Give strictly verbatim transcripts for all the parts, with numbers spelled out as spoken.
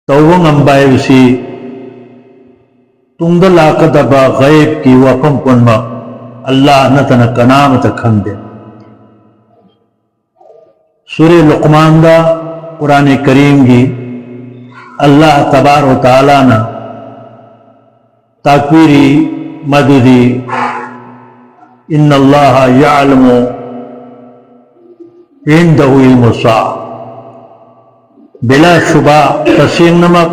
ꯇꯧꯕ ꯉꯝꯕ ꯍꯥꯏꯕꯁꯤ ꯇꯨꯡꯗ ꯂꯥꯛꯀꯗꯕ ꯒꯥꯏꯕꯀꯤ ꯋꯥꯐꯝ ꯄꯨꯝꯅꯃꯛ ꯑꯜꯂꯥꯍ ꯅꯠꯇꯅ ꯀꯅꯥꯃꯠꯇ ꯈꯪꯗꯦ꯫ ꯁꯨꯔꯦ ꯂꯨꯛꯃꯥꯟꯗ ꯀꯨꯔꯥꯅꯦ ꯀꯔꯤꯝꯒꯤ ꯑꯜꯂꯥꯍ ꯇꯕꯥꯔꯛ ꯋ ꯇꯥꯂꯥꯅ ꯇꯥꯛꯄꯤꯔꯤ ꯃꯗꯨꯗꯤ, "ꯏꯟꯅ ꯑꯜꯂꯥꯍ ꯌꯥꯂꯃꯨ ꯏꯟꯗꯍꯨ ꯏꯜꯃꯨ ꯁꯥ"꯫ ꯕꯤꯂꯥ ꯁꯨꯕꯥ, ꯇꯁꯦꯡꯅꯃꯛ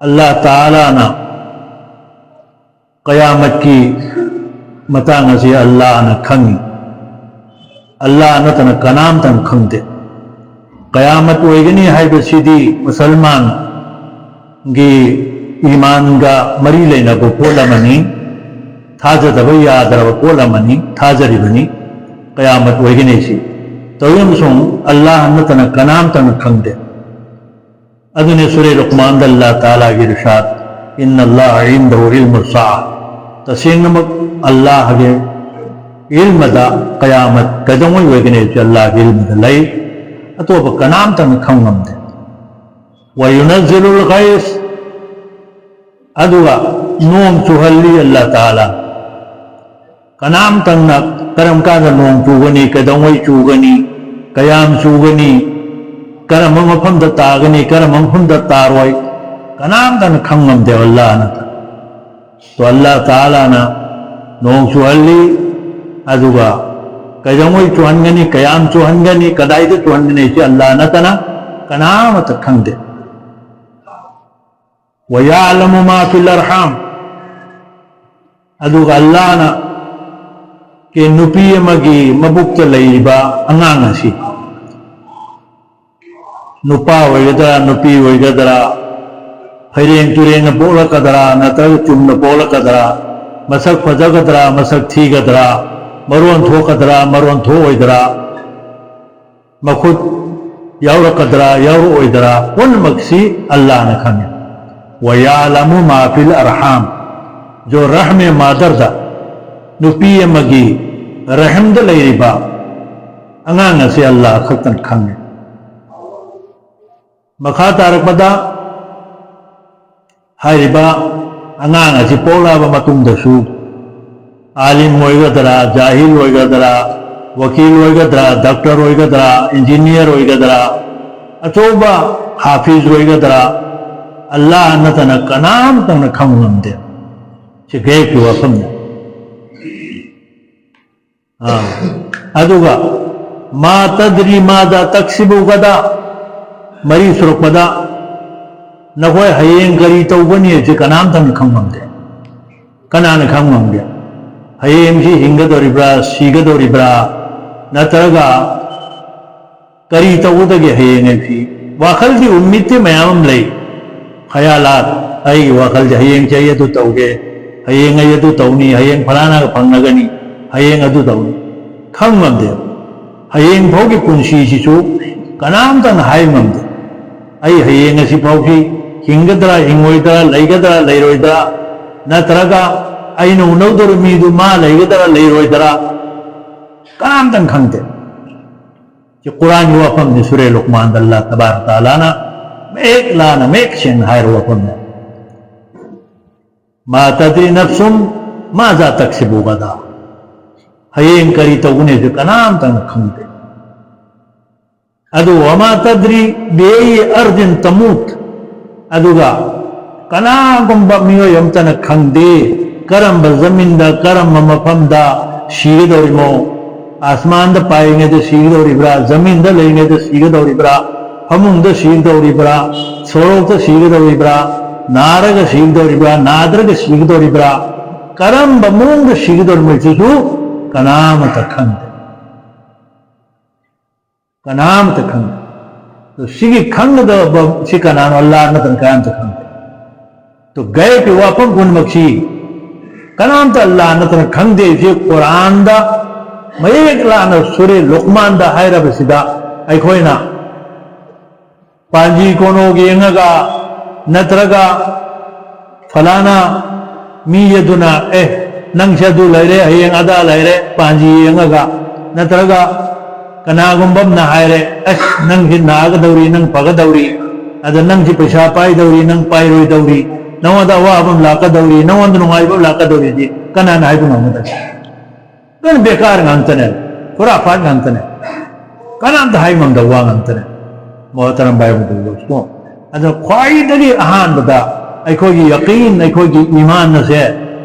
ꯑꯜꯂꯥꯍ ꯇꯥꯂꯥꯅ ꯀꯌꯥꯃꯠꯀꯤ ꯃꯇꯥꯡ ꯑꯁꯤ ꯑꯜꯂꯥꯍꯅ ꯈꯪꯏ꯫ ꯑꯜꯂꯥꯍ ꯅꯠꯇꯅ ꯀꯅꯥꯝꯇꯅ ꯈꯪꯗꯦ꯫ ꯀꯌꯥꯃꯠ ꯑꯣꯏꯒꯅꯤ ꯍꯥꯏꯕꯁꯤꯗꯤ ꯃꯨꯁꯜꯃꯥꯟꯒꯤ ꯏꯃꯥꯟꯒ ꯃꯔꯤ ꯂꯩꯅꯕ ꯄꯣꯠ ꯑꯃꯅꯤ, ꯊꯥꯖꯗꯕ ꯌꯥꯗ꯭ꯔꯕ ꯄꯣꯠ ꯑꯃꯅꯤ, ꯊꯥꯖꯔꯤꯕꯅꯤ꯫ ꯀꯌꯥꯃꯠ ꯑꯣꯏꯒꯅꯤ ꯁꯤ ꯇꯧꯏ ꯑꯃꯁꯨꯡ ꯑꯜꯂꯥꯍ ꯅꯠꯇꯅ ꯀꯅꯥꯝꯇꯅ ꯈꯪꯗꯦ꯫ ꯑꯗꯨꯅꯤ ꯁꯨꯔꯦ ꯂꯨꯛꯃꯥꯟꯗ ꯑꯜꯂꯥꯍ ꯇꯥꯂꯥꯒꯤ ꯏꯔꯁꯥꯗ, "ꯏꯟꯅ ꯑꯜꯂꯥꯍ ꯏꯟꯗꯍꯨ ꯏꯜꯃꯨ ꯁꯥ"꯫ ꯇꯁꯦꯡꯅꯃꯛ ꯑꯜꯂꯥꯍꯒꯤ ꯏꯜꯃꯗ ꯀꯌꯥꯃꯠ ꯀꯩꯗꯧꯉꯩ ꯑꯣꯏꯒꯅꯤ ꯍꯥꯏꯕꯁꯤ ꯑꯜꯂꯥꯍꯒꯤ ꯏꯜꯃꯗ ꯂꯩ, ꯑꯇꯣꯞꯄ ꯀꯅꯥꯝꯇꯅ ꯈꯪ ꯉꯝꯗꯦ꯫ "ꯋ ꯌꯨꯅꯖꯤꯂꯨꯜ ꯒꯥꯏꯁ", ꯑꯗꯨꯒ ꯅꯣꯡ ꯆꯨꯍꯜꯂꯤ ꯑꯜꯂꯥꯍ ꯇꯥꯂꯥ꯫ ꯀꯅꯥꯝꯇꯪꯅ ꯀꯔꯝ ꯀꯥꯟꯗ ꯅꯣꯡ ꯆꯨꯒꯅꯤ, ꯀꯩꯗꯧꯉꯩ ꯆꯨꯒꯅꯤ, ꯀꯌꯥꯝ ꯆꯨꯒꯅꯤ, ꯀꯔꯝꯕ ꯃꯐꯝꯗ ꯇꯥꯒꯅꯤ, ꯀꯔꯝꯕ ꯃꯐꯝꯗ ꯇꯥꯔꯣꯏ, ꯀꯅꯥꯝꯇꯅ ꯈꯪ ꯉꯝꯗꯦ ꯑꯜꯂꯥꯍ ꯅꯠꯇꯅ꯫ ꯇꯣ ꯑꯜꯂꯥꯍ ꯇꯥꯂꯥꯅ ꯅꯣꯡ ꯆꯨꯍꯜꯂꯤ, ꯑꯗꯨꯒ ꯀꯩꯗꯧꯉꯩ ꯆꯨꯍꯟꯒꯅꯤ, ꯀꯌꯥꯝ ꯆꯨꯍꯟꯒꯅꯤ, ꯀꯗꯥꯏꯗ ꯆꯨꯍꯟꯒꯅꯤ ꯍꯥꯏꯁꯤ ꯑꯜꯂꯥꯍ ꯅꯠꯇꯅ ꯀꯅꯥꯃꯠꯇ ꯈꯪꯗꯦ꯫ "ꯋ ꯌꯥꯂꯃꯨ ꯃꯥ ꯐꯤꯜ ꯑꯔꯍꯥꯝ"꯫ ꯑꯗꯨꯒ ꯑꯜꯂꯥꯍꯅ ꯀꯦ ꯅꯨꯄꯤ ꯑꯃꯒꯤ ꯃꯕꯨꯛꯇ ꯂꯩꯔꯤꯕ ꯑꯉꯥꯡ ꯑꯁꯤ, ꯅꯨꯄꯥ ꯑꯣꯏꯒꯗ꯭ꯔꯥ, ꯅꯨꯄꯤ ꯑꯣꯏꯒꯗ꯭ꯔꯥ, ꯐꯩꯔꯦꯡ ꯇꯨꯔꯦꯡꯅ ꯄꯣꯛꯂꯛꯀꯗ꯭ꯔꯥ, ꯅꯠꯇ꯭ꯔꯒ ꯆꯨꯝꯅ ꯄꯣꯛꯂꯛꯀꯗ꯭ꯔꯥ, ꯃꯁꯛ ꯐꯖꯒꯗ꯭ꯔꯥ, ꯃꯁꯛ ꯊꯤꯒꯗ꯭ꯔꯥ, ꯃꯔꯣꯟ ꯊꯣꯛꯀꯗ꯭ꯔꯥ, ꯃꯔꯣꯟ ꯊꯣꯛꯑꯣꯏꯗ꯭ꯔꯥ, ꯃꯈꯨꯠ ꯌꯥꯎꯔꯛꯀꯗ꯭ꯔꯥ, ꯌꯥꯎꯔꯛꯑꯣꯏꯗ꯭ꯔꯥ, ꯄꯨꯝꯅꯃꯛꯁꯤ ꯑꯜꯂꯥꯍꯅ ꯈꯪꯉꯤ꯫ "ꯋ ꯌꯥꯂꯃꯨ ꯃꯥ ꯐꯤꯜ ꯑꯔꯍꯥꯝ"꯫ ꯖꯣ ꯔꯍꯃꯦ ꯃꯥꯗꯔꯗ, ꯅꯨꯄꯤ ꯑꯃꯒꯤ ꯔꯍꯝꯗ ꯂꯩꯔꯤꯕ ꯑꯉꯥꯡ ꯑꯁꯤ ꯑꯜꯂꯥꯍ ꯈꯛꯇꯅ ꯈꯪꯉꯤ꯫ ꯃꯈꯥ ꯇꯥꯔꯛꯄꯗ ꯍꯥꯏꯔꯤꯕ ꯑꯉꯥꯡ ꯑꯁꯤ ꯄꯣꯛꯂꯛꯑꯕ ꯃꯇꯨꯡꯗꯁꯨ ꯑꯥꯂꯤꯝ ꯑꯣꯏꯒꯗ꯭ꯔꯥ, ꯖꯥꯍꯤꯜ ꯑꯣꯏꯒꯗ꯭ꯔꯥ, ꯋꯀꯤꯜ ꯑꯣꯏꯒꯗ꯭ꯔꯥ, ꯗꯥꯛꯇꯔ ꯑꯣꯏꯒꯗ꯭ꯔꯥ, ꯏꯟꯖꯤꯅꯤꯌꯔ ꯑꯣꯏꯒꯗ꯭ꯔꯥ, ꯑꯆꯧꯕ ꯍꯥꯐꯤꯖ ꯑꯣꯏꯒꯗ꯭ꯔꯥ, ꯑꯜꯂꯥꯍ ꯅꯠꯇꯅ ꯀꯅꯥꯝꯇꯅ ꯈꯪꯕ ꯉꯝꯗꯦ꯫ ꯁꯤ ꯒꯩꯕꯀꯤ ꯋꯥꯐꯝꯅꯤ꯫ ꯑꯥ, ꯑꯗꯨꯒ ꯃꯥ ꯇꯗ꯭ꯔꯤ ꯃꯥꯗ ꯇꯛꯁꯤꯕꯨ ꯒꯗꯥ, ꯃꯔꯤ ꯁꯨꯔꯛꯄꯗ, ꯅꯈꯣꯏ ꯍꯌꯦꯡ ꯀꯔꯤ ꯇꯧꯒꯅꯤ ꯍꯥꯏꯕꯁꯤ ꯀꯅꯥꯝꯇꯅ ꯈꯪ ꯉꯝꯗꯦ꯫ ꯀꯅꯥꯅ ꯈꯪ ꯉꯝꯒꯦ? ꯍꯌꯦꯡꯁꯤ ꯍꯤꯡꯒꯗꯧꯔꯤꯕ꯭ꯔꯥ, ꯁꯤꯒꯗꯧꯔꯤꯕ꯭ꯔꯥ, ꯅꯠꯇ꯭ꯔꯒ ꯀꯔꯤ ꯇꯧꯒꯗꯒꯦ ꯍꯌꯦꯡ ꯍꯥꯏꯕꯁꯤ? ꯋꯥꯈꯜꯗꯤ, ꯎꯝꯃꯤꯗꯇꯤ ꯃꯌꯥꯝ ꯑꯃ ꯂꯩ꯫ ꯈꯌꯥꯂꯥꯠ, ꯑꯩꯒꯤ ꯋꯥꯈꯜꯁꯦ ꯍꯌꯦꯡꯁꯦ ꯑꯩ ꯑꯗꯨ ꯇꯧꯒꯦ, ꯍꯌꯦꯡ ꯑꯩ ꯑꯗꯨ ꯇꯧꯅꯤ, ꯍꯌꯦꯡ ꯐꯂꯥꯅꯥꯒ ꯐꯪꯅꯒꯅꯤ, ꯍꯌꯦꯡ ꯑꯗꯨ ꯇꯧꯅꯤ꯫ ꯈꯪ ꯉꯝꯗꯦ꯫ ꯍꯌꯦꯡ ꯐꯥꯎꯒꯤ ꯄꯨꯟꯁꯤꯁꯤꯁꯨ ꯀꯅꯥꯝꯇꯅ ꯍꯥꯏ ꯉꯝꯗꯦ꯫ ꯑꯩ ꯍꯌꯦꯡ ꯑꯁꯤ ꯐꯥꯎꯁꯤ ꯍꯤꯡꯒꯗ꯭ꯔꯥ, ꯍꯤꯡꯉꯣꯏꯗ꯭ꯔꯥ, ꯂꯩꯒꯗ꯭ꯔꯥ, ꯂꯩꯔꯣꯏꯗ꯭ꯔꯥ, ꯅꯠꯇ꯭ꯔꯒ ꯑꯩꯅ ꯎꯅꯧꯗꯧꯔꯤꯕ ꯃꯤꯗꯨ ꯃꯥ ꯂꯩꯒꯗ꯭ꯔꯥ, ꯂꯩꯔꯣꯏꯗ꯭ꯔꯥ, ꯀꯅꯥꯝꯇꯅ ꯈꯪꯗꯦ꯫ ꯁꯤ ꯀꯨꯔꯥꯟꯒꯤ ꯋꯥꯐꯝꯅꯤ꯫ ꯁꯨꯔꯦ ꯂꯨꯛꯃꯥꯟꯗ ꯑꯜꯂꯥꯍ ꯇꯕꯥꯔꯛ ꯇꯥꯂꯥꯅ ꯃꯌꯦꯛ ꯂꯥꯅ, ꯃꯌꯦꯛ ꯁꯦꯡꯅ ꯍꯥꯏꯔꯕ ꯋꯥꯐꯝꯅꯤ꯫ "ꯃꯥ ꯇꯗ꯭ꯔꯤ ꯅꯐꯁꯨꯝ ꯃꯥꯖꯥ ꯇꯛꯁꯤꯕꯨ ꯒꯗꯥ", ꯍꯌꯦꯡ ꯀꯔꯤ ꯇꯧꯒꯅꯤꯁꯨ ꯀꯅꯥꯝꯇꯅ ꯈꯪꯗꯦ꯫ ꯑꯗꯨ "ꯋꯃꯥ ꯇꯗ꯭ꯔꯤ ꯕꯤꯑꯌꯤ ꯑꯔꯗꯤꯟ ꯇꯃꯨꯠ", ꯑꯗꯨꯒ ꯀꯅꯥꯒꯨꯝꯕ ꯃꯤꯑꯣꯏ ꯑꯃꯇꯅ ꯈꯪꯗꯦ ꯀꯔꯝꯕ ꯖꯃꯤꯟꯗ, ꯀꯔꯝꯕ ꯃꯐꯝꯗ ꯁꯤꯒꯗꯧꯔꯤꯃꯣ꯫ ꯑꯁꯃꯥꯟꯗ ꯄꯥꯏꯔꯤꯉꯩꯗ ꯁꯤꯒꯗꯧꯔꯤꯕ꯭ꯔꯥ, ꯖꯃꯤꯟꯗ ꯂꯩꯔꯤꯉꯩꯗ ꯁꯤꯒꯗꯧꯔꯤꯕ꯭ꯔꯥ, ꯐꯃꯨꯡꯗ ꯁꯤꯒꯗꯧꯔꯤꯕ꯭ꯔꯥ, ꯁꯣꯔꯣꯛꯇ ꯁꯤꯒꯗꯧꯔꯤꯕ꯭ꯔꯥ, ꯅꯥꯔꯒ ꯁꯤꯒꯗꯧꯔꯤꯕ꯭ꯔꯥ, ꯅꯥꯗ꯭ꯔꯒ ꯁꯤꯒꯗꯧꯔꯤꯕ꯭ꯔꯥ, ꯀꯔꯝꯕ ꯃꯑꯣꯡꯗ ꯁꯤꯒꯗꯧꯔꯤꯕꯁꯤꯁꯨ ꯀꯅꯥꯃꯠꯇ ꯈꯪꯗꯦ꯫ ꯀꯅꯥꯃꯠꯇ ꯈꯪꯗꯦ꯫ ꯑꯗꯣ ꯁꯤꯒꯤ ꯈꯪꯒꯗꯕ ꯁꯤ ꯀꯅꯥꯅꯣ? ꯑꯜꯂꯥꯍ ꯅꯠꯇꯅ ꯀꯅꯥꯝꯇ ꯈꯪꯗꯦ꯫ ꯑꯗꯣ ꯒꯩꯕꯀꯤ ꯋꯥꯐꯝ ꯄꯨꯝꯅꯃꯛꯁꯤ ꯀꯅꯥꯝꯇ ꯑꯜꯂꯥꯍ ꯅꯠꯇꯅ ꯈꯪꯗꯦ꯫ ꯁꯤ ꯀꯨꯔꯥꯟꯗ ꯃꯌꯦꯛ ꯂꯥꯅ ꯁꯨꯔꯦ ꯂꯨꯛꯃꯥꯟꯗ ꯍꯥꯏꯔꯕꯁꯤꯗ ꯑꯩꯈꯣꯏꯅ ꯄꯥꯟꯖꯤ ꯀꯣꯅꯣ ꯌꯦꯡꯉꯒ, ꯅꯠꯇ꯭ꯔꯒ ꯐꯂꯥꯅ ꯃꯤ ꯑꯗꯨꯅ, "ꯑꯦ, ꯅꯪꯁꯦ ꯑꯗꯨ ꯂꯩꯔꯦ, ꯍꯌꯦꯡ ꯑꯗꯥ ꯂꯩꯔꯦ", ꯄꯥꯟꯖꯤ ꯌꯦꯡꯉꯒ, ꯅꯠꯇ꯭ꯔꯒ ꯀꯅꯥꯒꯨꯝꯕ ꯑꯃꯅ ꯍꯥꯏꯔꯦ, "ꯑꯁ, ꯅꯪꯁꯦ ꯅꯥꯒꯗꯧꯔꯤ, ꯅꯪ ꯐꯒꯗꯧꯔꯤ", ꯑꯗ ꯅꯪꯁꯤ ꯄꯩꯁꯥ ꯄꯥꯏꯗꯧꯔꯤ, ꯅꯪ ꯄꯥꯏꯔꯣꯏꯗꯧꯔꯤ, ꯅꯉꯣꯟꯗ ꯑꯋꯥꯕ ꯑꯃ ꯂꯥꯛꯀꯗꯧꯔꯤ, ꯅꯉꯣꯟꯗ ꯅꯨꯡꯉꯥꯏꯕ ꯑꯃ ꯂꯥꯛꯀꯗꯧꯔꯤꯗꯤ ꯀꯅꯥꯅ ꯍꯥꯏꯕ ꯉꯝꯒꯗꯒꯦ? ꯂꯣꯏꯅ ꯕꯦꯀꯥꯔ ꯉꯥꯛꯇꯅꯦ, ꯈꯨꯔꯥꯐꯥꯠ ꯉꯥꯛꯇꯅꯦ, ꯀꯅꯥꯝꯇ ꯍꯥꯏ ꯉꯝꯗꯕ ꯋꯥ ꯉꯥꯛꯇꯅꯦ꯫ ꯃꯣꯍꯇꯔꯝ ꯚꯥꯏ ꯃꯗꯨ ꯂꯧꯁꯤꯀꯣ꯫ ꯑꯗ ꯈ꯭ꯋꯥꯏꯗꯒꯤ ꯑꯍꯥꯟꯕꯗ ꯑꯩꯈꯣꯏꯒꯤ ꯌꯀꯤꯟ, ꯑꯩꯈꯣꯏꯒꯤ ꯏꯃꯥꯟ ꯑꯁꯦ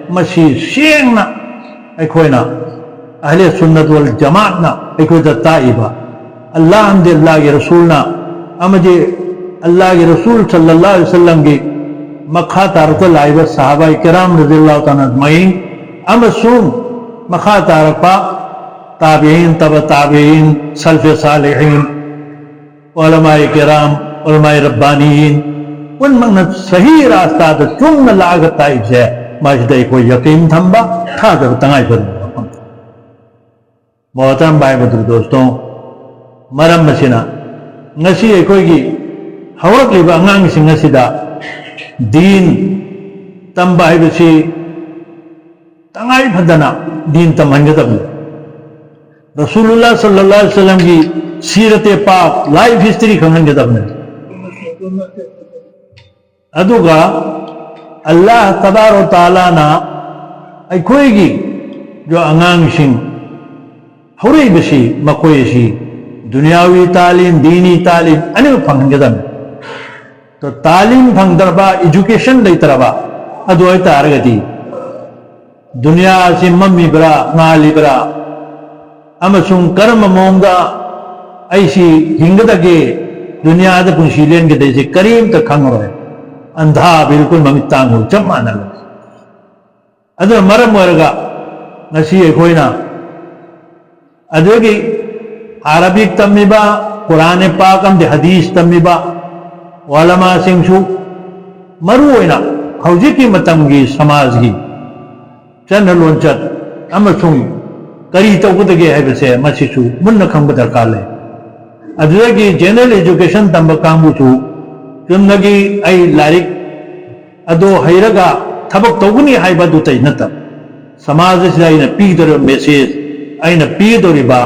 ꯃꯁꯤ ꯁꯦꯡꯅ ꯑꯩꯈꯣꯏꯅ ꯑꯍꯂꯦ ꯁꯨꯟꯅꯠ ꯋꯜ ꯖꯃꯥꯠꯅ ꯑꯩꯈꯣꯏꯗ ꯇꯥꯛꯏꯕ, ꯑꯜꯂꯥꯍ ꯑꯃꯗꯤ ꯑꯜꯂꯥꯍꯒꯤ ꯔꯁꯨꯜꯅ ꯑꯃꯗꯤ ꯑꯜꯂꯥꯍꯒꯤ ꯔꯁꯨꯜ ꯁꯜꯂꯜꯂꯥꯍꯨ ꯑꯂꯩꯍꯤ ꯋꯁꯜꯂꯝꯒꯤ ꯃꯈꯥ ꯇꯥꯔꯛꯄ ꯂꯥꯛꯏꯕ ꯁꯍꯥꯕꯥꯏ ꯀꯤꯔꯥꯝ ꯔꯖꯤꯌꯜꯂꯥꯍꯨ ꯇꯥꯂꯥ ꯑꯖꯃꯥꯏꯟ ꯑꯃꯁꯨꯡ ꯃꯈꯥ ꯇꯥꯔꯛꯄ ꯇꯥꯕꯤꯏꯟ, ꯇꯕ ꯇꯥꯕꯤꯏꯟ, ꯁꯜꯐꯦ ꯁꯥꯂꯤꯍꯤꯟ, ꯎꯂꯃꯥꯏ ꯀꯤꯔꯥꯝ, ꯎꯂꯃꯥꯏ ꯔꯕꯥꯅꯤꯌꯤꯟ ꯄꯨꯝꯅꯃꯛꯅ ꯁꯍꯤ ꯔꯥꯁꯇꯥꯗ ꯆꯨꯝꯅ ꯂꯥꯛꯑꯒ ꯇꯥꯛꯏꯕꯁꯦ ꯃꯁꯤꯗ ꯑꯩꯈꯣꯏ ꯌꯀꯤꯟ ꯊꯝꯕ, ꯊꯥꯖꯕ ꯇꯉꯥꯏ ꯐꯗꯕ ꯋꯥꯐꯝ꯫ ꯃꯣꯍꯇꯔꯝ ꯚꯥꯏ ꯃꯗꯨ ꯗꯣꯁꯇꯣ, ꯃꯔꯝ ꯑꯁꯤꯅ ꯉꯁꯤ ꯑꯩꯈꯣꯏꯒꯤ ꯍꯧꯔꯛꯂꯤꯕ ꯑꯉꯥꯡꯁꯤꯡ ꯑꯁꯤꯗ ꯗꯤꯟ ꯇꯝꯕ ꯍꯥꯏꯕꯁꯤ ꯇꯉꯥꯏ ꯐꯗꯅ ꯗꯤꯟ ꯇꯝꯍꯟꯒꯗꯕꯅꯤ꯫ ꯔꯁꯨꯂꯨꯜꯂꯥꯍ ꯁꯜꯂꯜꯂꯥꯍꯨ ꯑꯂꯩꯍꯤ ꯋꯁꯜꯂꯝꯒꯤ ꯁꯤꯔꯇꯦ ꯄꯥꯛ, ꯂꯥꯏꯐ ꯍꯤꯁꯇ꯭ꯔꯤ ꯈꯪꯍꯟꯒꯗꯕꯅꯤ꯫ ꯑꯗꯨꯒ ꯑꯜꯂꯥꯍ ꯇꯕꯥꯔꯛ ꯇꯥꯂꯥꯅ ꯑꯩꯈꯣꯏꯒꯤ ꯑꯉꯥꯡꯁꯤꯡ ꯍꯧꯔꯛꯏꯕꯁꯤ ꯃꯈꯣꯏ ꯑꯁꯤ ꯗꯨꯅꯤꯌꯥꯋꯤ ꯇꯥꯂꯤꯝ, ꯗꯤꯅꯤ ꯇꯥꯂꯤꯝ ꯑꯅꯤꯃꯛ ꯐꯪꯍꯟꯒꯗꯕꯅꯤ꯫ ꯇꯣ ꯇꯥꯂꯤꯝ ꯐꯪꯗ꯭ꯔꯕ, ꯏꯖꯨꯀꯦꯁꯟ ꯂꯩꯇ꯭ꯔꯕ ꯑꯗꯨ ꯑꯣꯏꯇꯥꯔꯒꯗꯤ ꯗꯨꯅꯤꯌꯥ ꯑꯁꯤ ꯃꯝꯃꯤꯕ꯭ꯔꯥ, ꯉꯥꯜꯂꯤꯕ꯭ꯔꯥ, ꯑꯃꯁꯨꯡ ꯀꯔꯝꯕ ꯃꯑꯣꯡꯗ ꯑꯩꯁꯤ ꯍꯤꯡꯒꯗꯒꯦ, ꯗꯨꯅꯤꯌꯥꯗ ꯄꯨꯟꯁꯤ ꯂꯦꯟꯒꯗꯒꯦ ꯀꯔꯤꯝꯇ ꯈꯪꯉꯔꯣꯏ꯫ ꯑꯟꯙꯥ ꯕꯤꯜꯀꯨꯜ ꯃꯃꯤꯠ ꯇꯥꯡꯕꯒ ꯆꯞ ꯃꯥꯟꯅꯔꯦ꯫ ꯑꯗꯨꯅ ꯃꯔꯝ ꯑꯣꯏꯔꯒ ꯉꯁꯤ ꯑꯩꯈꯣꯏꯅ ꯑꯗꯨꯒꯤ ꯑꯔꯥꯕꯤꯛ ꯇꯝꯃꯤꯕ, ꯀꯨꯔꯥꯟ ꯄꯥꯛ ꯑꯃꯗꯤ ꯍꯗꯤꯁ ꯇꯝꯃꯤꯕ ꯎꯂꯃꯥꯁꯤꯡꯁꯨ, ꯃꯔꯨꯑꯣꯏꯅ ꯍꯧꯖꯤꯛꯀꯤ ꯃꯇꯝꯒꯤ ꯁꯃꯥꯖꯒꯤ ꯆꯠꯅ ꯂꯣꯟꯆꯠ ꯑꯃꯁꯨꯡ ꯀꯔꯤ ꯇꯧꯒꯗꯒꯦ ꯍꯥꯏꯕꯁꯦ ꯃꯁꯤꯁꯨ ꯃꯨꯟꯅ ꯈꯪꯕ ꯗꯔꯀꯥꯔ ꯂꯩ꯫ ꯑꯗꯨꯗꯒꯤ ꯖꯦꯅꯔꯦꯜ ꯏꯖꯨꯀꯦꯁꯟ ꯇꯝꯕ ꯀꯥꯡꯕꯨꯁꯨ ꯆꯨꯝꯅꯒꯤ ꯑꯩ ꯂꯥꯏꯔꯤꯛ ꯑꯗꯣ ꯍꯩꯔꯒ ꯊꯕꯛ ꯇꯧꯒꯅꯤ ꯍꯥꯏꯕ ꯑꯗꯨꯇꯩ ꯅꯠꯇꯕ, ꯁꯃꯥꯖ ꯑꯁꯤꯗ ꯑꯩꯅ ꯄꯤꯒꯗꯧꯔꯤꯕ ꯃꯦꯁꯦꯖ, ꯑꯩꯅ ꯄꯤꯒꯗꯧꯔꯤꯕ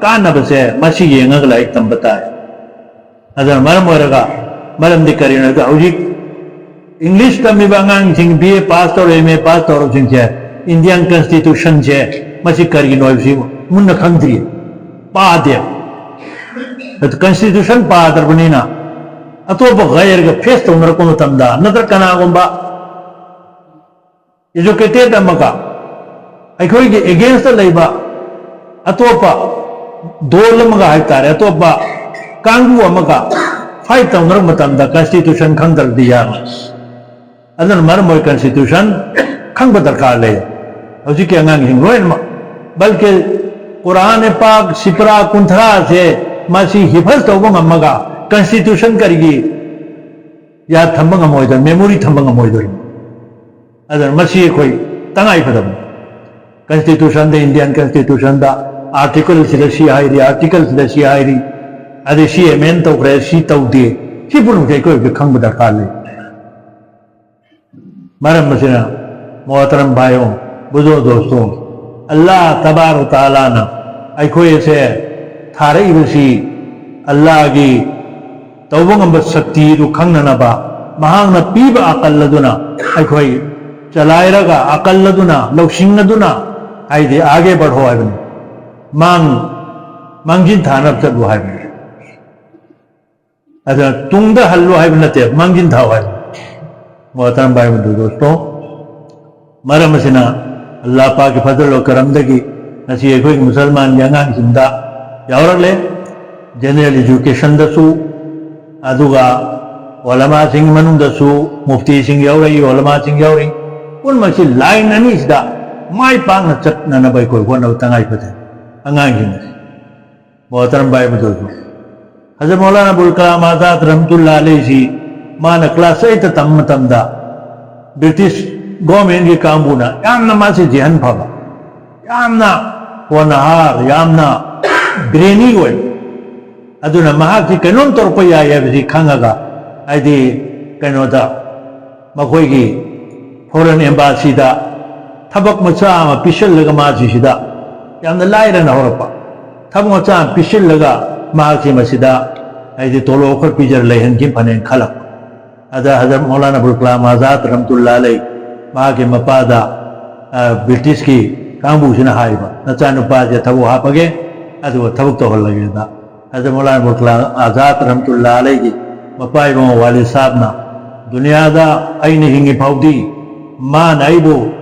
ꯀꯥꯟꯅꯕꯁꯦ ꯃꯁꯤ ꯌꯦꯡꯉꯒ ꯂꯥꯏꯔꯤꯛ ꯇꯝꯕ ꯇꯥꯏ꯫ ꯑꯗꯨꯅ ꯃꯔꯝ ꯑꯣꯏꯔꯒ ꯃꯔꯝꯗꯤ ꯀꯔꯤꯅꯣ ꯍꯥꯏꯕꯗ, ꯍꯧꯖꯤꯛ ꯏꯪꯂꯤꯁ ꯇꯝꯃꯤꯕ ꯑꯉꯥꯡꯁꯤꯡ, ꯕꯤ ꯑꯦ ꯄꯥꯁ ꯇꯧꯔꯦ, ꯑꯦꯝ ꯑꯦ ꯄꯥꯁ ꯇꯧꯔꯕꯁꯤꯡꯁꯦ, ꯏꯟꯗꯤꯌꯥꯟ ꯀꯟꯁꯇꯤꯇ꯭ꯌꯨꯁꯟꯁꯦ ꯃꯁꯤ ꯀꯔꯤꯒꯤꯅꯣ ꯍꯥꯏꯕꯁꯤ ꯃꯨꯟꯅ ꯈꯪꯗ꯭ꯔꯤ, ꯄꯥꯗꯦ꯫ ꯀꯟꯁꯇꯤꯇ꯭ꯌꯨꯁꯟ ꯄꯥꯗ꯭ꯔꯕꯅꯤꯅ ꯑꯇꯣꯞꯄ ꯒꯩꯔꯒ ꯐꯦꯁ ꯇꯧꯅꯔꯛꯄ ꯃꯇꯝꯗ, ꯅꯠꯇ꯭ꯔ ꯀꯅꯥꯒꯨꯝꯕ ꯏꯖꯨꯀꯦꯇꯦꯠ ꯑꯃꯒ ꯑꯩꯈꯣꯏꯒꯤ ꯑꯦꯒꯦꯟꯁꯇ ꯂꯩꯕ ꯑꯇꯣꯞꯄ ꯗꯣꯜ ꯑꯃꯒ ꯍꯥꯏꯇꯥꯔꯦ, ꯑꯇꯣꯞꯄ ꯀꯥꯡꯕꯨ ꯑꯃꯒ ꯐꯥꯏꯠ ꯇꯧꯅꯔꯛꯄ ꯃꯇꯝꯗ ꯀꯟꯁꯇꯤꯇ꯭ꯌꯨꯁꯟ ꯈꯪꯗ꯭ꯔꯗꯤ ꯌꯥꯔꯣꯏ꯫ ꯑꯗꯨꯅ ꯃꯔꯝ ꯑꯣꯏ ꯀꯟꯁꯇꯤꯇ꯭ꯌꯨꯁꯟ ꯈꯪꯕ ꯗꯔꯀꯥꯔ ꯂꯩ꯫ ꯍꯧꯖꯤꯛꯀꯤ ꯑꯉꯥꯡꯁꯤꯡ ꯂꯣꯏꯅꯃꯛ, ꯕꯜꯀꯤ ꯀꯨꯔꯥꯟ ꯄꯥꯛ ꯁꯤꯄ꯭ꯔꯥ ꯀꯨꯟꯊ꯭ꯔꯥꯁꯦ ꯃꯁꯤ ꯍꯤꯐꯁ ꯇꯧꯕ ꯉꯝꯃꯒ ꯀꯟꯁꯇꯤꯇ꯭ꯌꯨꯁꯟ ꯀꯔꯤꯒꯤ ꯌꯥꯗ ꯊꯝꯕ ꯉꯝꯃꯣꯏꯗꯣꯏꯅꯣ, ꯃꯦꯃꯣꯔꯤ ꯊꯝꯕ ꯉꯝꯃꯣꯏꯗꯣꯏꯅꯣ? ꯑꯗꯨꯅ ꯃꯁꯤ ꯑꯩꯈꯣꯏ ꯇꯉꯥꯏ ꯐꯗꯕꯅꯤ꯫ ꯀꯟꯁꯇꯤꯇ꯭ꯌꯨꯁꯟꯗ, ꯏꯟꯗꯤꯌꯥꯟ ꯀꯟꯁꯇꯤꯇ꯭ꯌꯨꯁꯟꯗ ꯑꯥꯔꯇꯤꯀꯜꯁꯤꯗ ꯁꯤ ꯍꯥꯏꯔꯤ, ꯑꯥꯔꯇꯤꯀꯜꯁꯤꯗ ꯁꯤ ꯍꯥꯏꯔꯤ, ꯑꯗꯩ ꯁꯤ ꯑꯦꯃꯦꯟ ꯇꯧꯈ꯭ꯔꯦ, ꯁꯤ ꯇꯧꯗꯦ, ꯁꯤ ꯄꯨꯝꯅꯃꯛꯁꯦ ꯑꯩꯈꯣꯏ ꯍꯧꯖꯤꯛ ꯈꯪꯕ ꯗꯔꯀꯥꯔ ꯂꯩ꯫ ꯃꯔꯝ ꯑꯁꯤꯅ, ꯃꯣꯍꯇꯔꯝ ꯚꯥꯏꯌꯣ, ꯕꯨꯖꯣ ꯗꯣꯁꯇꯣ, ꯑꯜꯂꯥꯍ ꯇꯕꯥꯔꯛ ꯇꯥꯂꯥꯅ ꯑꯩꯈꯣꯏ ꯑꯁꯦ ꯊꯥꯔꯛꯏꯕꯁꯤ ꯑꯜꯂꯥꯍꯒꯤ ꯇꯧꯕ ꯉꯝꯕ ꯁꯛꯇꯤꯗꯨ ꯈꯪꯅꯅꯕ, ꯃꯍꯥꯛꯅ ꯄꯤꯕ ꯑꯀꯜ ꯑꯗꯨꯅ ꯑꯩꯈꯣꯏ ꯆꯂꯥꯏꯔꯒ, ꯑꯀꯜ ꯑꯗꯨꯅ, ꯂꯧꯁꯤꯡ ꯑꯗꯨꯅ, ꯍꯥꯏꯗꯤ ꯑꯥꯒꯦ ꯕꯔꯍꯣ ꯍꯥꯏꯕꯅꯤ, ꯃꯥꯡ ꯃꯥꯡꯖꯤꯟ ꯊꯥꯅꯕ ꯆꯠꯂꯨ ꯍꯥꯏꯕꯅꯤ꯫ ꯑꯗꯨꯅ ꯇꯨꯡꯗ ꯍꯜꯂꯨ ꯍꯥꯏꯕ ꯅꯠꯇꯦ, ꯃꯥꯡꯖꯤꯟ ꯊꯥꯎ ꯍꯥꯏꯕ꯫ ꯃꯣꯍꯇꯔꯝ ꯚꯥꯏ ꯃꯗꯨ ꯗꯣꯁꯇꯣ, ꯃꯔꯝ ꯑꯁꯤꯅ ꯑꯜꯂꯥꯍ ꯄꯥꯛꯀꯤ ꯐꯖꯜ ꯀꯔꯝꯗꯒꯤ ꯉꯁꯤ ꯑꯩꯈꯣꯏꯒꯤ ꯃꯨꯁꯜꯃꯥꯟꯒꯤ ꯑꯉꯥꯡꯁꯤꯡꯗ ꯌꯥꯎꯔꯛꯂꯦ꯫ ꯖꯦꯅꯔꯦꯜ ꯏꯖꯨꯀꯦꯁꯟꯗꯁꯨ, ꯑꯗꯨꯒ ꯑꯣꯂꯃꯥꯁꯤꯡꯒꯤ ꯃꯅꯨꯡꯗꯁꯨ ꯃꯨꯐꯇꯤꯁꯤꯡ ꯌꯥꯎꯔꯛꯏ, ꯑꯣꯂꯃꯥꯁꯤꯡ ꯌꯥꯎꯔꯛꯏ꯫ ꯄꯨꯝꯅꯃꯛꯁꯤ ꯂꯥꯏꯟ ꯑꯅꯤꯁꯤꯗ ꯃꯥꯏ ꯄꯥꯛꯅ ꯆꯠꯅꯅꯕ ꯑꯩꯈꯣꯏ ꯍꯣꯠꯅꯕ ꯇꯉꯥꯏ ꯐꯗꯦ꯫ ꯑꯉꯥꯡꯁꯤꯡ ꯑꯁꯤ ꯃꯣꯍꯇꯔꯝ ꯚꯥꯏ ꯃꯗꯨꯁꯨ, ꯍꯖꯔꯠ ꯃꯧꯂꯥꯅꯥ ꯑꯕꯨꯜ ꯀꯂꯥꯝ ꯑꯥꯖꯥꯗ ꯔꯍꯃꯇꯨꯜꯂꯥ ꯑꯂꯩꯁꯤ ꯃꯥꯅ ꯀ꯭ꯂꯥꯁ ꯑꯩꯠꯇ ꯇꯝꯕ ꯃꯇꯝꯗ ꯕ꯭ꯔꯤꯇꯤꯁ ꯒꯣꯔꯃꯦꯟꯒꯤ ꯀꯥꯡꯕꯨꯅ ꯌꯥꯝꯅ ꯃꯥꯁꯤ ꯖꯤꯍꯟ ꯐꯕ, ꯌꯥꯝꯅ ꯍꯣꯅꯍꯥꯔ, ꯌꯥꯝꯅ ꯕ꯭ꯔꯦꯅꯤ ꯑꯣꯏ꯫ ꯑꯗꯨꯅ ꯃꯍꯥꯛꯁꯤ ꯀꯩꯅꯣꯝ ꯇꯧꯔꯛꯄ ꯌꯥꯏ ꯍꯥꯏꯕꯁꯤ ꯈꯪꯉꯒ, ꯍꯥꯏꯗꯤ ꯀꯩꯅꯣꯗ ꯃꯈꯣꯏꯒꯤ ꯐꯣꯔꯦꯟ ꯑꯦꯝꯕꯥꯁꯤꯗ ꯊꯕꯛ ꯃꯆꯥ ꯑꯃ ꯄꯤꯁꯤꯜꯂꯒ ꯃꯥꯁꯤ ꯁꯤꯗ ꯌꯥꯝꯅ ꯂꯥꯏꯔꯅ ꯍꯧꯔꯛꯄ ꯊꯕꯛ ꯃꯆꯥ ꯑꯃ ꯄꯤꯁꯤꯜꯂꯒ ꯃꯍꯥꯛꯁꯤ ꯃꯁꯤꯗ ꯍꯥꯏꯗꯤ ꯇꯣꯂꯣꯞ ꯈꯔ ꯄꯤꯖꯔ ꯂꯩꯍꯟꯈꯤꯕ ꯐꯅꯦꯅ ꯈꯜꯂꯛꯄ꯫ ꯑꯗ ꯍꯖꯔꯠ ꯃꯧꯂꯥꯅꯥ ꯑꯕꯨꯜ ꯀꯂꯥꯝ ꯑꯥꯖꯥꯗ ꯔꯍꯃꯇꯨꯜꯂꯥ ꯑꯂꯩ, ꯃꯍꯥꯛꯀꯤ ꯃꯄꯥꯗ, ꯑ, ꯕ꯭ꯔꯤꯇꯤꯁꯀꯤ ꯀꯥꯡꯕꯨꯁꯤꯅ ꯍꯥꯏꯕ, "ꯅꯆꯥꯅꯨꯄꯥꯁꯦ ꯊꯕꯛ ꯍꯥꯞꯄꯒꯦ, ꯑꯗꯨꯒ ꯊꯕꯛ ꯇꯧꯍꯜꯂꯒꯦꯗ"꯫ ꯍꯖꯔꯠ ꯃꯧꯂꯥꯅꯥ ꯑꯕꯨꯜ ꯀꯂꯥꯝ ꯑꯥꯖꯥꯗ ꯔꯍꯃꯇꯨꯜꯂꯥ ꯑꯂꯩꯒꯤ ꯃꯄꯥ ꯏꯕꯨꯡꯉꯣ ꯋꯥꯂꯤ ꯁꯥꯍꯕꯅ, "ꯗꯨꯅꯤꯌꯥꯗ ꯑꯩꯅ ꯍꯤꯡꯉꯤ ꯐꯥꯎꯗꯤ ꯃꯥꯅ ꯑꯩꯕꯨ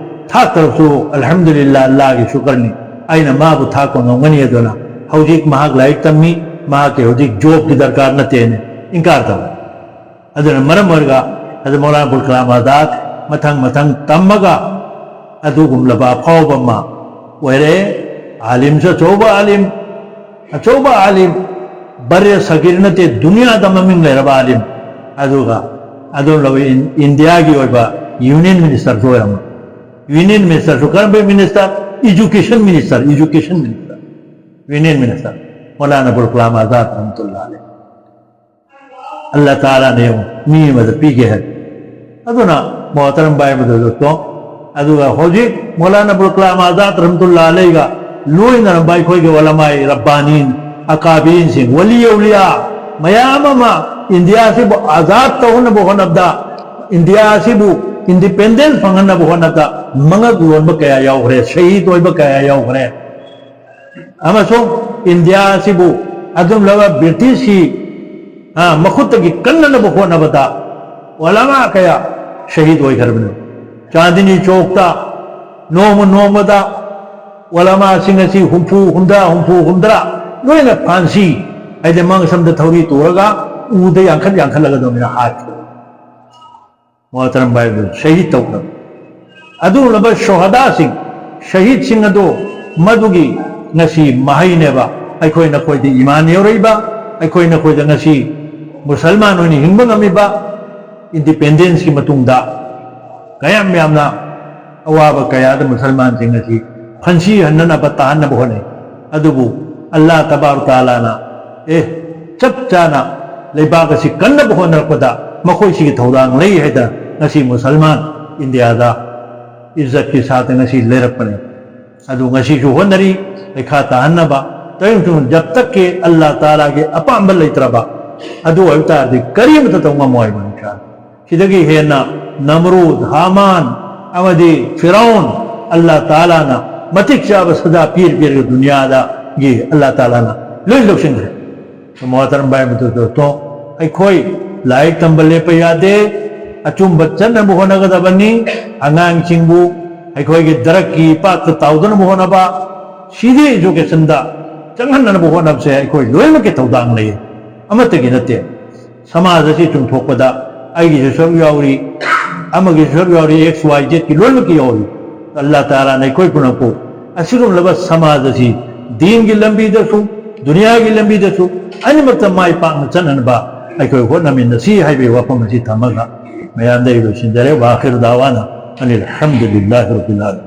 ꯊꯥꯛꯇ꯭ꯔꯕꯁꯨ, ꯑꯜꯍꯝꯗꯨꯂꯤꯜꯂꯥ, ꯑꯜꯂꯥꯍꯒꯤ ꯁꯨꯀꯔꯅꯤ, ꯑꯩꯅ ꯃꯥꯕꯨ ꯊꯥꯛꯄ ꯉꯝꯒꯅꯤ꯫ ꯑꯗꯨꯅ ꯍꯧꯖꯤꯛ ꯃꯍꯥꯛ ꯂꯥꯏꯔꯤꯛ ꯇꯝꯃꯤ, ꯃꯍꯥꯛꯀꯤ ꯍꯧꯖꯤꯛ ꯖꯣꯕꯀꯤ ꯗꯔꯀꯥꯔ ꯅꯠꯇꯦꯅ ꯏꯟꯀꯥꯔ ꯇꯧꯋꯤ"꯫ ꯑꯗꯨꯅ ꯃꯔꯝ ꯑꯣꯏꯔꯒ ꯍꯖꯔꯠ ꯃꯧꯂꯥꯅꯥ ꯑꯕꯨꯜ ꯀꯂꯥꯝ ꯑꯥꯖꯥꯗ ꯃꯊꯪ ꯃꯊꯪ ꯇꯝꯃꯒ ꯑꯗꯨꯒꯨꯝꯂꯕ ꯑꯐꯥꯎꯕ ꯑꯃ ꯑꯣꯏꯔꯦ꯫ ꯑꯥꯂꯤꯝꯁꯨ ꯑꯆꯧꯕ ꯑꯥꯂꯤꯝ, ꯑꯆꯧꯕ ꯑꯥꯂꯤꯝ, ꯕꯔꯦ ꯁꯒꯤꯔ ꯅꯠꯇꯦ, ꯗꯨꯅꯤꯌꯥꯗ ꯃꯃꯤꯡ ꯂꯩꯔꯕ ꯑꯥꯂꯤꯝ꯫ ꯑꯗꯨꯒ ꯑꯗꯨꯒꯨꯝꯂꯕ ꯏꯟ-, ꯏꯟꯗꯤꯌꯥꯒꯤ ꯑꯣꯏꯕ ꯌꯨꯅꯤꯌꯟ ꯃꯤꯅꯤꯁꯇꯔꯁꯨ ꯑꯣꯏꯔꯝꯃꯤ꯫ ꯌꯨꯅꯤꯌꯟ ꯃꯤꯅꯤꯁꯇꯔꯁꯨ ꯀꯔꯝꯕ minister? Education minister, education minister, union minister Maulana Abul Kalam Azad ꯔꯍꯃꯇꯨꯜꯂꯥ ꯑꯂꯩ꯫ ꯑꯜꯂꯥ ꯇꯥꯂꯥꯅ ꯌꯦꯡꯉꯨ, ꯃꯤ ꯑꯃꯗ ꯄꯤꯒꯦ ꯍꯥꯏ꯫ ꯑꯗꯨꯅ ꯃꯣꯍꯇꯔꯝ ꯚꯥꯏ ꯑꯃꯗ ꯗꯣꯛꯇꯔ, ꯑꯗꯨꯒ ꯍꯧꯖꯤꯛ ꯃꯧꯂꯥꯅꯥ ꯑꯕꯨꯜ ꯀꯂꯥꯝ ꯑꯥꯖꯥꯗ ꯔꯍꯃꯇꯨꯜꯂꯥ ꯑꯂꯩꯒ ꯂꯣꯏꯅꯔꯝꯕ ꯑꯩꯈꯣꯏꯒꯤ ꯎꯂꯃꯥꯏ ꯔꯕꯥꯅꯤꯟ, ꯑꯀꯥꯕꯤꯔꯤꯟꯁꯤꯡ, ꯋꯂꯤ ꯑꯧꯂꯤꯌꯥ ꯃꯌꯥꯝ ꯑꯃ ꯏꯟꯗꯤꯌꯥꯁꯤꯕꯨ ꯑꯥꯖꯥꯗ ꯇꯧꯍꯟꯅꯕ ꯍꯣꯠꯅꯕꯗ, ꯏꯟꯗꯤꯌꯥꯁꯤꯕꯨ ꯏꯟꯗꯤꯄꯦꯟꯗꯦꯟꯁ ꯐꯪꯍꯟꯅꯕ ꯍꯣꯠꯅꯕꯗ ꯃꯉꯛ ꯂꯣꯟꯕ ꯀꯌꯥ ꯌꯥꯎꯈ꯭ꯔꯦ, ꯁꯍꯤꯗ ꯑꯣꯏꯕ ꯀꯌꯥ ꯌꯥꯎꯈ꯭ꯔꯦ꯫ ꯑꯃꯁꯨꯡ ꯏꯟꯗꯤꯌꯥ ꯑꯁꯤꯕꯨ ꯑꯗꯨꯝꯂꯕ ꯕ꯭ꯔꯤꯇꯤꯁꯀꯤ, ꯑ, ꯃꯈꯨꯠꯇꯒꯤ ꯀꯟꯅꯅꯕ ꯍꯣꯠꯅꯕꯗ ꯎꯂꯃꯥ ꯀꯌꯥ ꯁꯍꯤꯗ ꯑꯣꯏꯈ꯭ꯔꯕꯅꯤ꯫ ꯆꯥꯟꯗꯤꯅꯤ ꯆꯧꯛꯇ ꯅꯣꯡꯃ ꯅꯣꯡꯃꯗ ꯎꯂꯃꯥꯁꯤꯡ ꯑꯁꯤ ꯍꯨꯝꯐꯨ, ꯍꯨꯝꯗ꯭ꯔꯥ, ꯍꯨꯝꯐꯨ, ꯍꯨꯝꯗ꯭ꯔꯥ ꯂꯣꯏꯅ ꯐꯥꯟꯁꯤ, ꯍꯥꯏꯗꯤ ꯃꯥꯡꯁꯝꯗ ꯊꯧꯔꯤ ꯇꯨꯔꯒ ꯎꯗ ꯌꯥꯡꯈꯠ ꯌꯥꯡꯈꯠꯂꯒ ꯑꯗꯨꯃꯥꯏꯅ ꯍꯥꯠꯈ꯭ꯔꯦ꯫ ꯃꯣꯍꯇꯔꯝ ꯚꯥꯏꯕꯨ ꯁꯍꯤꯗ ꯇꯧꯈ꯭ꯔꯕ ꯑꯗꯨꯒꯨꯝꯂꯕ ꯁꯣꯍꯗꯥꯁꯤꯡ, ꯁꯍꯤꯗꯁꯤꯡ ꯑꯗꯨ ꯃꯗꯨꯒꯤ ꯉꯁꯤ ꯃꯍꯩꯅꯦꯕ꯫ ꯑꯩꯈꯣꯏ ꯅꯈꯣꯏꯗ ꯏꯃꯥꯟ ꯌꯧꯔꯛꯏꯕ, ꯑꯩꯈꯣꯏ ꯅꯈꯣꯏꯗ ꯉꯁꯤ ꯃꯨꯁꯜꯃꯥꯟ ꯑꯣꯏꯅ ꯍꯤꯡꯕ ꯉꯝꯃꯤꯕ, ꯏꯟꯗꯤꯄꯦꯟꯗꯦꯟꯁꯀꯤ ꯃꯇꯨꯡꯗ ꯀꯌꯥꯝ ꯌꯥꯝꯅ ꯑꯋꯥꯕ ꯀꯌꯥꯗ ꯃꯨꯁꯜꯃꯥꯟꯁꯤꯡ ꯑꯁꯤ ꯐꯟꯁꯤꯍꯟꯅꯅꯕ ꯇꯥꯍꯟꯅꯕ ꯍꯣꯠꯅꯩ꯫ ꯑꯗꯨꯕꯨ ꯑꯜꯂꯥ ꯇꯕꯥꯔꯛ ꯇꯥꯂꯥꯅ, ꯑꯦ, ꯆꯞ ꯆꯥꯅ ꯂꯩꯕꯥꯛ ꯑꯁꯤ ꯀꯟꯅꯕ ꯍꯣꯠꯅꯔꯛꯄꯗ ꯃꯈꯣꯏꯁꯤꯒꯤ ꯊꯧꯗꯥꯡ ꯂꯩ ꯍꯥꯏꯗꯅ ꯉꯁꯤ ꯃꯨꯁꯜꯃꯥꯟ ꯏꯟꯗꯤꯌꯥꯗ ꯏꯖꯠꯀꯤ ꯁꯥꯠꯇ ꯉꯁꯤ ꯂꯩꯔꯛꯄꯅꯦ꯫ ꯑꯗꯨ ꯉꯁꯤꯁꯨ ꯍꯣꯠꯅꯔꯤ ꯄꯩꯈꯥ ꯇꯥꯍꯟꯅꯕ꯫ ꯇꯧꯔꯤꯕꯁꯤꯡ ꯖꯕ ꯇꯛꯀꯤ ꯑꯜꯂꯥ ꯇꯥꯂꯥꯒꯤ ꯑꯄꯥꯝꯕ ꯂꯩꯇ꯭ꯔꯕ, ꯑꯗꯨ ꯑꯣꯏꯕ ꯇꯥꯔꯗꯤ ꯀꯔꯤꯃꯇ ꯇꯧ ꯉꯝꯃꯣꯏ ꯍꯥꯏꯕꯅꯤ꯫ ꯁꯤꯗꯒꯤ ꯍꯦꯟꯅ ꯅꯝꯔꯨꯗ, ꯍꯥꯃꯥꯟ ꯑꯃꯗꯤ ꯐꯤꯔꯥꯎꯟ, ꯑꯜꯂꯥ ꯇꯥꯂꯥꯅ ꯃꯇꯤꯛ ꯆꯥꯕ ꯁꯖꯥ ꯄꯤꯔ ꯄꯤꯔꯒ ꯗꯨꯅꯤꯌꯥꯗꯒꯤ ꯑꯜꯂꯥ ꯇꯥꯂꯥꯅ ꯂꯣꯏ ꯂꯧꯁꯤꯟꯈ꯭ꯔꯦ꯫ ꯃꯣꯍꯇꯔꯝ ꯚꯥꯏ ꯃꯇꯨ ꯇꯣ, ꯑꯩꯈꯣꯏ ꯂꯥꯏꯔꯤꯛ ꯇꯝꯕ ꯂꯦꯞꯄ ꯌꯥꯗꯦ꯫ ꯑꯆꯨꯝꯕ ꯆꯠꯅꯕ ꯍꯣꯠꯅꯒꯗꯕꯅꯤ꯫ ꯑꯉꯥꯡꯁꯤꯡꯕꯨ ꯑꯩꯈꯣꯏꯒꯤ ꯗ꯭ꯔꯛꯀꯤ ꯏꯄꯥꯛꯇ ꯇꯥꯎꯗꯅꯕ ꯍꯣꯠꯅꯕ, ꯁꯤꯗꯤ ꯏꯖꯨꯀꯦꯁꯟꯗ ꯆꯪꯍꯟꯅꯕ ꯍꯣꯠꯅꯕꯁꯦ ꯑꯩꯈꯣꯏ ꯂꯣꯏꯅꯃꯛꯀꯤ ꯊꯧꯗꯥꯡ ꯂꯩ, ꯑꯃꯠꯇꯒꯤ ꯅꯠꯇꯦ꯫ ꯁꯃꯥꯖ ꯑꯁꯤ ꯆꯨꯝꯊꯣꯛꯄꯗ ꯑꯩꯒꯤꯁꯨ ꯁꯔꯨꯛ ꯌꯥꯎꯔꯤ, ꯑꯃꯒꯤꯁꯨ ꯁꯔꯨꯛ ꯌꯥꯎꯔꯤ, ꯑꯦꯛꯁ ꯋꯥꯏ ꯖꯦꯠꯀꯤ ꯂꯣꯏꯅꯃꯛꯀꯤ ꯌꯥꯎꯔꯤ꯫ ꯑꯜꯂꯥ ꯇꯥꯂꯥꯅ ꯑꯩꯈꯣꯏ ꯄꯨꯝꯅꯃꯛꯄꯨ ꯑꯁꯤꯒꯨꯝꯂꯕ ꯁꯃꯥꯖ ꯑꯁꯤ ꯗꯤꯟꯒꯤ ꯂꯝꯕꯤꯗꯁꯨ, ꯗꯨꯅꯤꯌꯥꯒꯤ ꯂꯝꯕꯤꯗꯁꯨ ꯑꯅꯤꯃꯛꯇ ꯃꯥꯏ ꯄꯥꯛꯅ ꯆꯠꯅꯅꯕ ꯑꯩꯈꯣꯏ ꯍꯣꯠꯅꯃꯤꯟꯅꯁꯤ ꯍꯥꯏꯕꯒꯤ ꯋꯥꯐꯝ ꯑꯁꯤ ꯊꯝꯃꯒ ꯃꯌꯥꯝꯗ ꯑꯩ ꯂꯣꯏꯁꯤꯟꯖꯔꯦ꯫ ꯋꯥꯈꯤꯔ ꯗꯥꯋꯥꯅ ꯑꯅꯤꯜ ꯍꯝꯗꯨꯂꯤꯜꯂꯥꯍꯤ ꯔꯕꯤꯜ ꯂꯥꯂꯃꯤꯟ꯫